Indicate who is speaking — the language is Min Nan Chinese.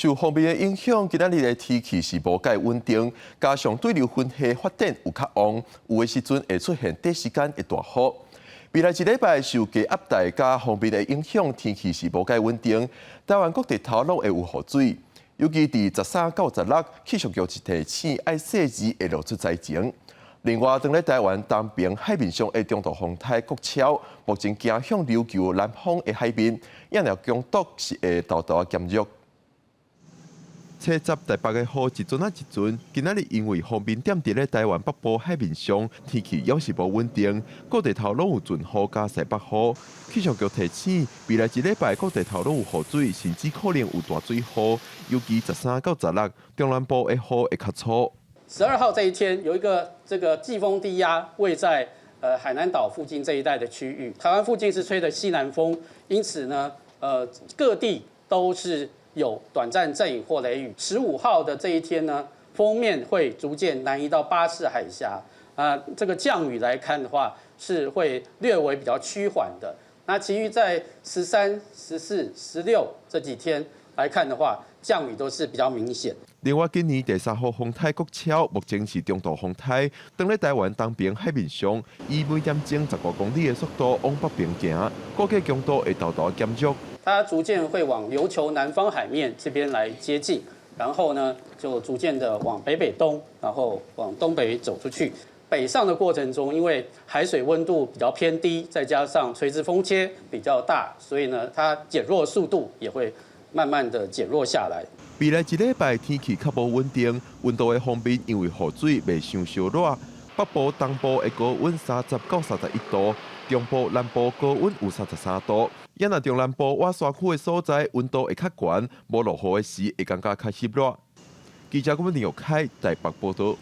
Speaker 1: 受鋒面的影響，今仔日的天氣是無蓋穩定，加上對流雲系發展有較旺，有的時陣會出現短時間的大雨。未來一禮拜受低壓帶佮鋒面的影響，天氣是無蓋穩定，台灣各地頭攏會有雨水。尤其佇13到16，氣象局是提醒愛細緻會露出災情。另外，當咧台灣東爿海面上的中度風台國超，目前行向琉球南方的海面，影響強度是會沓沓減弱。初十台北的雨一陣仔一陣，今仔日因為鋒面踮佇咧台灣北部海面上，天氣猶是無穩定，各地頭攏有陣雨佮西北風。氣象局提醒，未來一禮拜各地頭攏有雨水，甚至可能有大水雨，尤其13到16，中南部的雨會較粗。
Speaker 2: 12號這一天，有一個這個季風低壓位在海南島附近這一帶的區域，台灣附近是吹的西南風，因此呢，各地都是有短暫陣雨或雷雨。15號的這一天呢，鋒面會逐漸南移到巴士海峽，啊，這個降雨來看的話，是會略微比較趨緩的。那其餘在13、14、16這幾天來看的話，降雨都是比較明顯。
Speaker 1: 另外，今年第三號風台國超目前是中度風台，當咧台灣東爿海面上，以每點鐘15公里的速度往北邊行，估計強度會沓沓減弱。
Speaker 2: 它逐漸會往琉球南方海面這邊來接近，然後呢，就逐漸的往北北東，然後往東北走出去。北上的過程中，因為海水溫度比較偏低，再加上垂直風切比較大，所以呢，它減弱速度也會慢慢的減弱下來。
Speaker 1: 未來一禮拜天氣較無穩定，溫度的方面因為雨水袂傷燒熱，北部、東部的高溫30到31度，中部、南部高溫有33度。也若中南部倚山區的所在，溫度會較懸，無落雨的時會感覺較濕熱。記者郭文玉開台北報道。